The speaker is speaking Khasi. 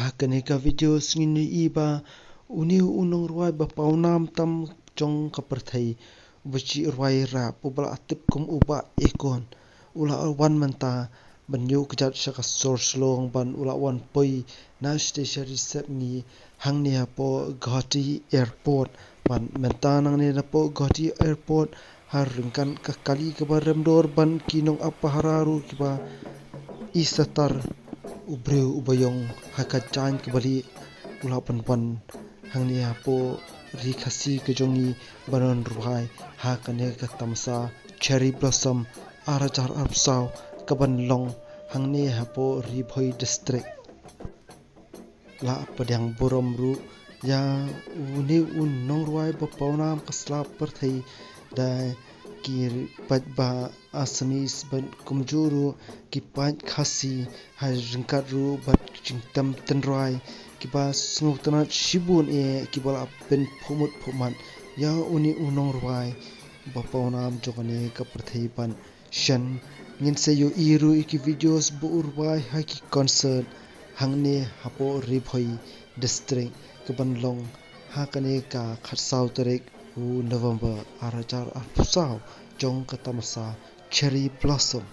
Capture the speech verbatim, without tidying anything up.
Ha kane ka video ngin ïohi ba une u nongrwai ba pawnam tam jong ka pyrthei, uba ju rwai rap, uba la tip kum u Bah Akon, u la wan mynta ban ïuh kjat sha ka sor Shillong, ban u la wan poi na sha sha reception hangne hapoh Guwahati Airport. Ban mynta nangne napoh Guwahati Airport, ha ryngkat ka kali kaba rem dor bad ki nongap pahara ruh kiba i satar, u briew uba ïong ha ka jaiñ kaba lieh, u la pynwan hangne hapoh Ri Khasi ka jong ngi ban wan rwai ha kane ka tamasa Cherry Blossom ar hajar arphew saw, kaban long hangne hapoh Ri Bhoi District. La pdiang burom ruh ïa une u nongrwai ba pawnam ka sla pyrthei da ki paidbah Assamese bad kumjuh ruh ki paid Khasi, ha ryngkat ruh bad ki jingtem tynrai kiba sngewtynnat shibun eh, kiba la pynphuhmut phuhmat ïa une u nongrwai ba pawnam jong kane ka pyrthei. Bad shen ngin sa ïohi ruh ïa ki videos ba u rwai ha ki concert hangne hapoh Ri Bhoi District, kaban long ha kane ka khatsaw tarik u November ar hajar arphew saw jong ka tamasa Cherry Blossom.